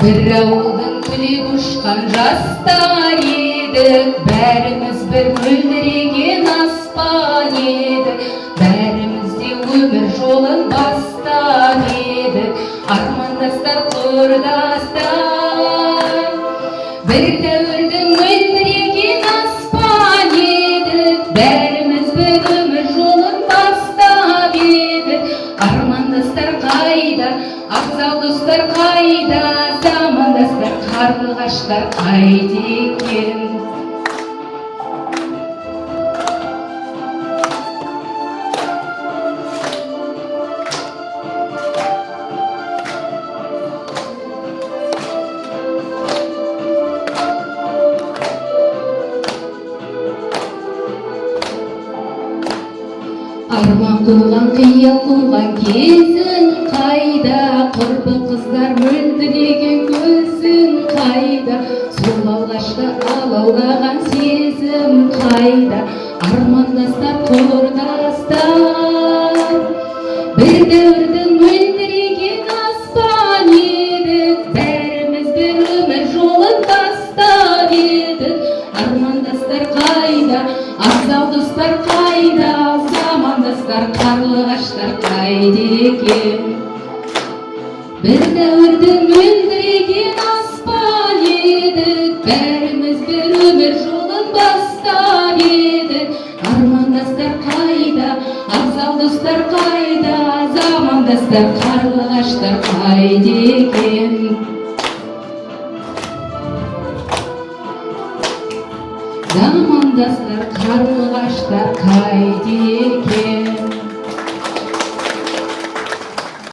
Бір ауылдың түлеп ұшқан жастар едік, бәріміз бір мөлдіреген аспан едік, бәріміз де өмір жолын бастап едік, армандастар, құрдастар. Бір дәуірдің мөлдіреген аспан едік, бәріміз бір өмір жолын бастап едік. Армандастар қайда, абзал достар қайда, замандастар, қарлығаштар қайда екен? Арман қуған, қиял қуған кезің қайда? Құрбы қыздар мөлдіреген көзің қайда? Сол алғашқы алаулаған сезім қайда, армандастар, құрдастар? Бір дәуірдің мөлдіреген аспан едік, бәріміз бір өмір жолын бастап едік. Армандастар қайда, абзал достар қайда, замандастар, қарлығаштар қайда екен? Бір дәуірдің мөлдіреген аспан едік, бәріміз бір өмір жолын бастап едік. Армандастар қайда, абзал достар қайда, замандастар, қарлығаштар қайда екен? Замандастар, қарлығаштар қайда екен?